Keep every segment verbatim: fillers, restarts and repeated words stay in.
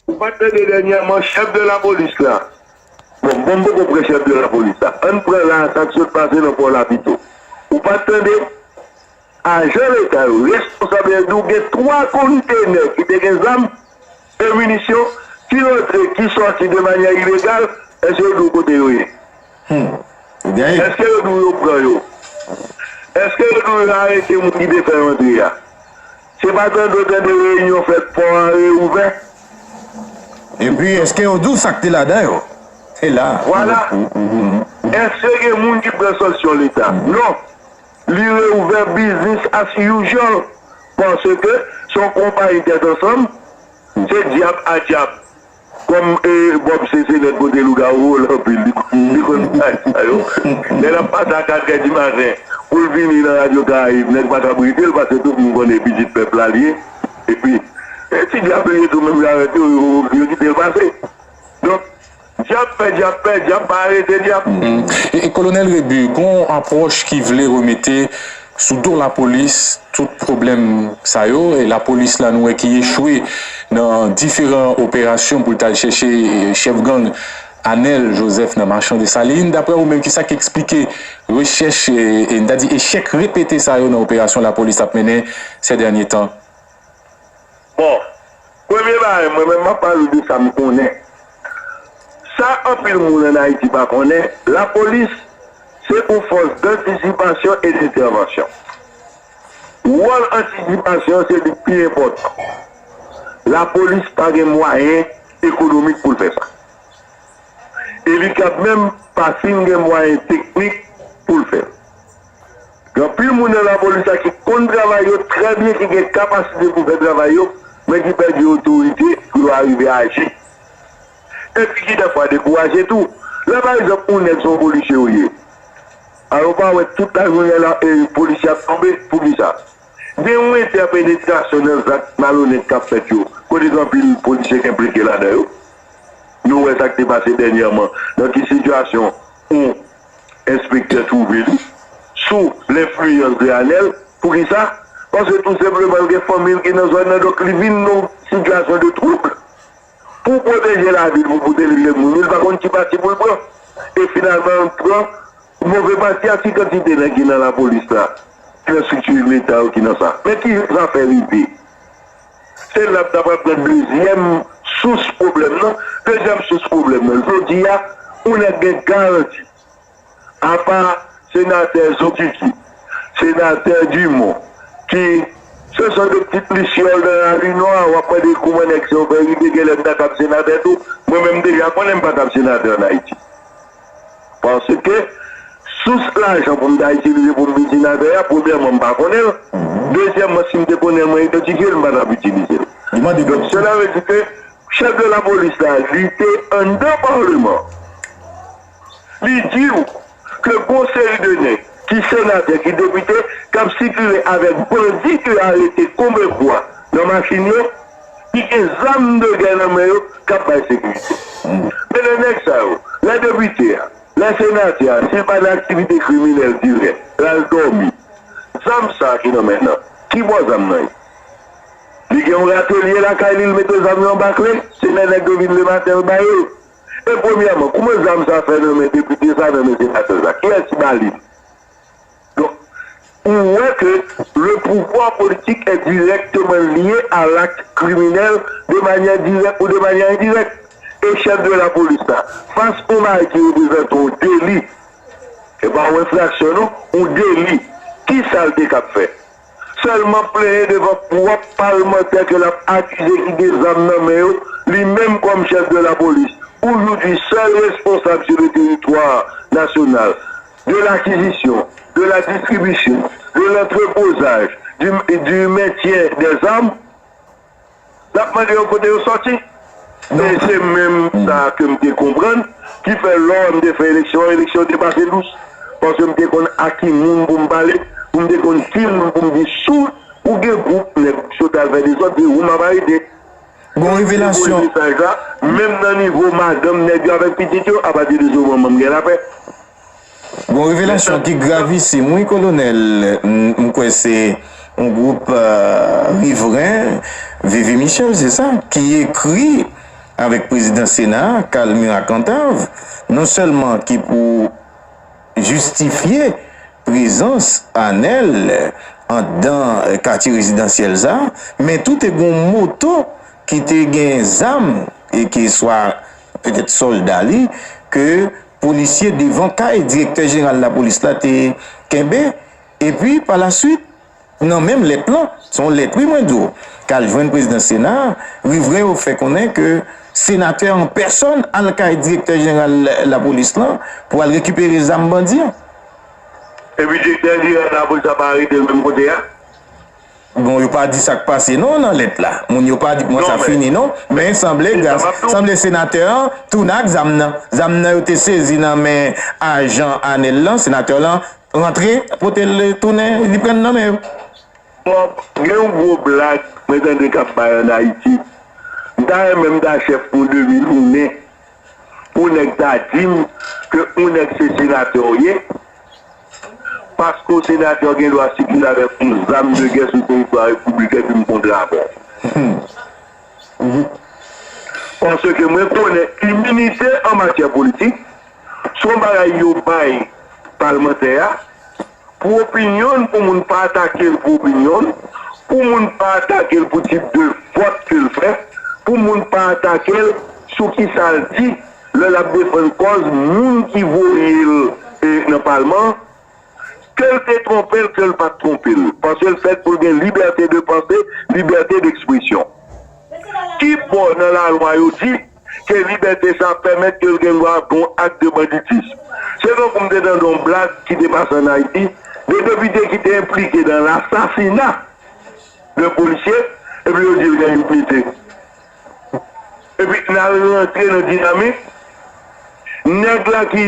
Ou pa t tande dènyèman chèf de lapolis la? Bon, bon, m poko pran chèf de lapolis la. Ann pran la sa k sot pase nan pò Lapito. Ou pa t tande ajan leta yo, responsab yo di w gen twa kontènè ki te gen zam e minisyon ki rantre, ki sòti de manyè ilegal, èske yo di w kote yo ye? Hmm. Èske yo di w yo pran yo? Èske yo di w yo arete moun ki te fè rantre a? Se pa tande w tande reyinyon fèt pò a reouvè? Epi, èske yo di w sa k te ladan yo? Se la. Vwala. Èske gen moun ki pran sanksyon leta? Non. Li reouvè business as usual. Paske se yon konpayi tèt ansanm. Se dyab a dyab. Kòm e, Bob se, se nèg kote lougawou wòl anpil, li, li konn bagay sa yo. Lè l ap pase a kat è di maten pou l vini nan Radyo Karayib, nèg pa kab rete l paske tout moun konnen pitit pèp la l ye. Epi, e ti dyab li ye tou menm jan avèk yo, yo, yo kite l pase. Donk, dyab fè dyab fè, dyab pa arete dyab. E, e Kolonèl Rebu, gon apwòch ki vle remete sou do lapolis tout pwoblèm sa yo. E lapolis la, nou wè ki echwe nan diferan operasyon pou l t al chèche, e, chèf gang Anèl Joseph nan Machan Desalin. Daprè ou menm, kisa k eksplike rechèch, e, e, n ta di echèk repete sa yo nan operasyon lapolis ap mennen sè dènye tan? Bon, premye bagay, mwen menm m ap pale w de sa m konnen. Sa anpil moun ann Ayiti pa konnen, lapolis se yon fòs dantisipasyon e dentèvansyon. Wòl antisipasyon se li k pi enpòtan. Lapolis pa gen mwayen ekonomik pou l fè sa. E li kab menm pa fin gen mwayen teknik pou l fè l. Gen anpil moun nan lapolis la ki konn travay yo trè byen, ki gen kapasite pou fè travay yo, men ki pèdi otorite pou yo arive aji. Epi ki dèfwa dekouraje tou. Lè pa egzanp, yon nèg se yon polisye ou ye. Alò, ou pa wè tout lajounen la, e, polisye ap tonbe, poukisa? Gen yon entèpenetrasyon nan zak malonèt k ap fèt yo, kote gen anpil polisye k enplike ladan yo. Nou wè sa k te pase dènyèman nan ki sitiyasyon yon enspektè twouve li sou lenfliyans de Anèl. Poukisa? Paske tou senpleman l gen fanmi l ki nan zòn nan, donk li vin nan yon sitiyasyon de twoub. Pou pwoteje lavi l, pou pwoteje moun, li pa konn ki pati pou l pran. E finalman, l pran move pati a. Ki kantite nèg ki nan lapolis la, ki nan estrikti leta yo ki nan sa? Men ki jan sa fè rive? Se la m ta pral pran dezyèm sous pwoblèm nan. Dezyèm sous pwoblèm nan, jodi a, yon nèg gen garanti. Apa senatè Zokiki, senatè Dumont, ki se sòt de pitit lisyòl nan lari nwa, w ap mande kouman nèg sa yo fè rive, genlè m ta kab senatè tou. Mwen menm m deja konnen m pa kab senatè ann Ayiti. Paske sous lajan pou m ta itilize pou m vin senatè a, premyèman, m pa konnen l. Dezyèmman, si m te konnen l, mwen idantifye l, m pa t ap itilize l. Donk, sela vle di ke chèf de lapolis la, li te anndan palman. Li di w ke gon seri de nèg ki senatè, ki depite, k ap sikile avèk bandi ke yo arete konbyen fwa nan machin yo, ki gen zam de gè nan men yo, k ap bay sekirite. Men lè nèg sa yo, lè depite a, lè senatè a, si l pa nan aktivite kriminèl dirèk, l al dòmi, zam sa a ki nan men l lan, ki bò zam nan ye? Li gen yon ratelye lakay li, l mete zam yo anba kle, se lè nèg yo vin lematen, l ba yo l. E premyèman, kouman zam sa fè nan men depite sa, nan men senatè sa? Kiyès ki ba li l? Donk, ou wè ke le pouvoir politique est directement lié à l'acte criminel de manière directe ou de manière indirecte. E chèf de lapolis la, fas yon bagay ki reprezante yon deli, e pa yon enfraksyon non, yon deli, kisa l te kab fè? Sèlman plenyen devan pwòp palmantè ke l ap akize ki gen zam nan men yo, li menm kòm chèf de lapolis, aujourd'hui seul responsable sur le territoire national de l'acquisition, de la distribution, de l'entreposage, du, du maintien des armes, l ap mande yo kote yo sòti. E se menm sa ke m te konprann ki fè lè m te fè eleksyon an, eleksyon te pase dous. Paske m te konn a ki moun pou m pale, pou m te konn ki moun pou m di sou ou gen gwoup nèg sot al fè dezòd, se ou m ap arete. Gon revelasyon. Mesaj la, menm nan nivo madanm nèg yo avèk pitit yo, apati de se manman m gen lapè. Gon revelasyon ki gravisim, wi, Kolonèl. M, m kwè se yon gwoup, euh, rivren, Vivi Michel, se sa, ki ekri avèk prezidan Sena a, Carl Murat Cantave, non sèlman ki pou jistifye prezans Anèl anndan katye rezidansyèl sa a, men tou te gen yon moto ki te gen zam e ke swa petèt sòlda li, ke polisye devan kay direktè jeneral lapolis la te kenbe, epi pa la swit, nan menm lèt lan, se yon lèt wi mwen di w, k al jwenn prezidan Sena a, rivren yo fè konnen ke senatè an pèsòn al kay direktè jeneral lapolis lan pou al rekipere zam bandi an. Epi direktè jeneral lapolis la pa arete l menm kote a? Bon, yo pa di sa k pase non nan lèt la. Moun yo pa di kòman sa fini non. Men sanble, sanble senatè an tounen ak zam nan. Zam nan yo te sezi nan men ajan Anèl lan, senatè lan rantre, pote l tounen, li pran l nan men yo. Bon, gen yon gwo blag mwen tande k ap bay ann Ayiti. M ta renmen m ta chèf pou yon demi jounen pou nèg ta di m ke yon nèg se senatè w ye, paske w senatè w gen dwa sikile avèk yon zam de gè sou teritwa repibliken epi m kontre avè w. Paske mwen konnen iminite an matyè politik se yon bagay yo bay palmantè a, pou opinyon l, pou moun pa atake l pou opinyon l, pou moun pa atake l pou tip de vòt ke l fè, pou moun pa atake l sou kisa l di lè l ap defann kòz moun ki voye l e, nan palman an, ke l te twonpe l, ke l pa t twonpe l. Paske l fèt pou l gen libète de panse, libète dekspresyon. Ki bò nan lalwa yo di ke libète sa pèmèt ke l gen dwa ap gen yon ak de banditis? Se tankou m te tande yon blag ki te pase ann Ayiti, de depite ki te enplike nan lasasina de polisye, epi yo di l gen iminite. Epi n al rantre nan dinamik, nèg la ki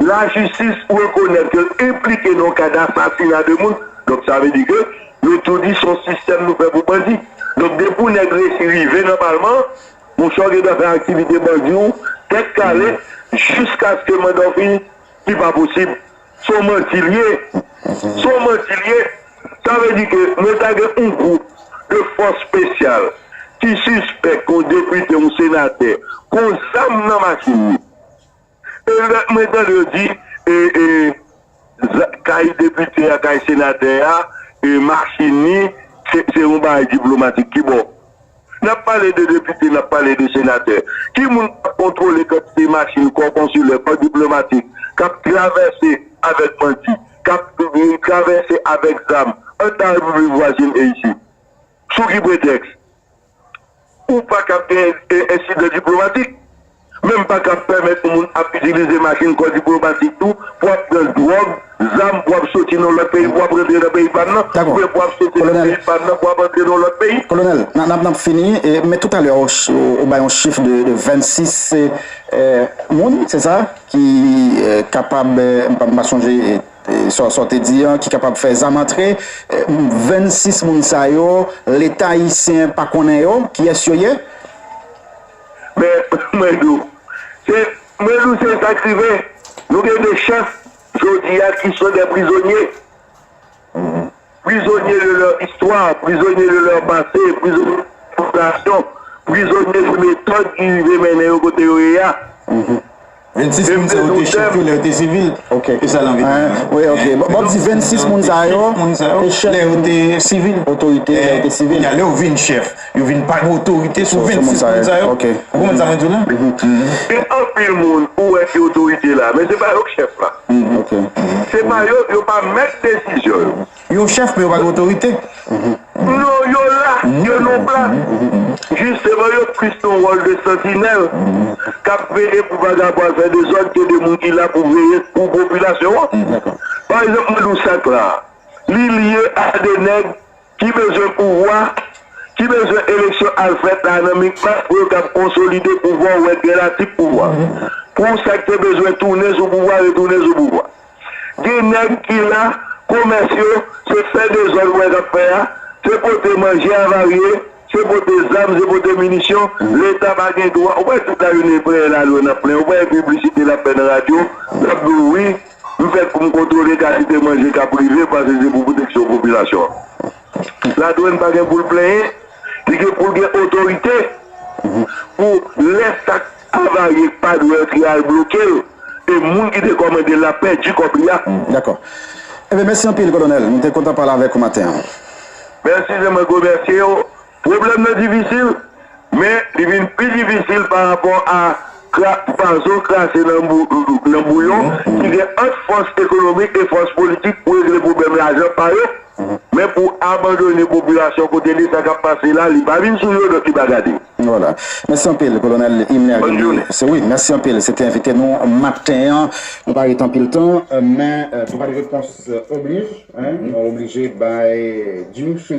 lajistis rekonèt ke l enplike nan yon ka dasasina de moun, donk sa vle di ke yo tou di se yon sistèm nou fè pou bandi. Donk depi yon nèg resi rive nan palman an, monchè w gen dwa fè aktivite bandi w tèt kale jiskaske manda w fini. Li pa posib. Se yon manti l ye. Se yon manti l ye. Sa vle di ke mwen ta gen yon gwoup de fòs espesyal ki sispèk yon depite, yon senatè, gon zam nan machin li. E lè mwen tande yo di, e, e, za- kay depite a, kay senatè a, e machin li, se, se yon bagay diplomatik. Ki bò? N ap pale de depite, n ap pale de senatè. Ki moun k ap kontwole kantite machin, kò konsilè, kò diplomatik, k ap travèse avèk bandi, k ap travèse avèk zam anndan repiblik vwazen Ayiti? Sou ki pretèks? Ou pa kab gen, e, ensidan diplomatik. Menm pa kab pèmèt yon moun ap itilize machin kò diplomatik tou pou ap pran dwòg, zam, pou ap soti nan lòt peyi, pou ap rantre nan peyi pa m nan, oubyen pou ap soti nan peyi pa m nan, pou ap rantre nan lòt peyi. Kolonèl, n ap, n ap, n ap fini, e, men toutalè, ou, ou, ou bay yon chif de, de vennsis, e, e, moun, se sa, ki, e, kapab, e, m pa, m pa sonje, e, e, sa, sa w te di an, ki kapab fè zam antre, e, vennsis moun sa yo, Leta ayisyen pa konnen yo, kiyès yo ye? Men, mwen di w, se, mwen di w, se sa k rive. Nou gen de chèf, jodi a, qui sont des prisonniers. Prisonniers de leur histoire, prisonniers de leur passé, prisonniers de leur fondasyon, prisonniers de méthode ki rive mennen yo kote yo ye a. Vennsis moun sa yo te chèf yo lè yo te sivil. Ok. E sa l anvi di. Wi, ok. Bon, bon, di vennsis moun sa yo te chèf, lè yo te sivil. Otorite lè yo te sivil. Kounye a, lè yo vin chèf, yo vin pa gen otorite sou vennsis moun sa yo. Ok. Ou konprann sa mwen di w la? Gen anpil moun ou wè ki otorite la, men se pa yo k chèf la. Ok. Se pa yo, yo pa mèt desizyon yo. Yo chèf, men yo pa gen otorite. Non, yo la, yo nan plas. Jisteman, yo plis nan wòl de santinèl k ap veye pou vagabon al fè dezòd ke de moun ki la pou veye pou popilasyon an. Pa egzanp, mwen di w sa k la, li lye a de nèg ki bezwen pouvwa, ki bezwen eleksyon al fèt la nan mikmak pou yo kab konsolide pouvwa, ou wè gen latip pouvwa. Pou sa k te bezwen tounen sou pouvwa, retounen sou pouvwa. Gen nèg ki la, komès yo, se fè dezòd ou wè k ap fè a, se pote manje avarye, se pote zam, se pote minisyon, Leta pa gen dwa, ou wè tout la jounen plenyen lalwen n ap plenyen, ou wè piblisite l ap fè nan radyo, l ap di w wi, m fèt pou m kontwole kantite manje k ap rive, paske se pou pwoteksyon popilasyon an. Ladwèn pa gen pou l plenyen, li gen pou l gen otorite pou lè sa k avarye k pa dwe antre al bloke l, e moun ki te kòmande l la pèdi kòb li a. Dakò. Ebyen, mèsi anpil, Kolonèl. Nou te kontan pale avèk ou maten an. Mèsi, se mwen k remèsye w. Pwoblèm nan difisil, men li vin pi difisil pa rapò a kra, fason kraze nan, bou, nan bouyon ki gen ant fòs ekonomik e fòs politik pou regle pwoblèm lajan pa yo. Men pou abandone popilasyon kote li, sa k ap pase la, li pa vin sou yo, donk li pa gade. Vwala. Mèsi anpil, Kolonèl Himmler. Bonne journée. Se wi, mèsi anpil. Se te envite nou maten an. Nou pa ret anpil tan, men nou pa gen repons oblije. Hein? Nou oblije bay Jimmy Cheri.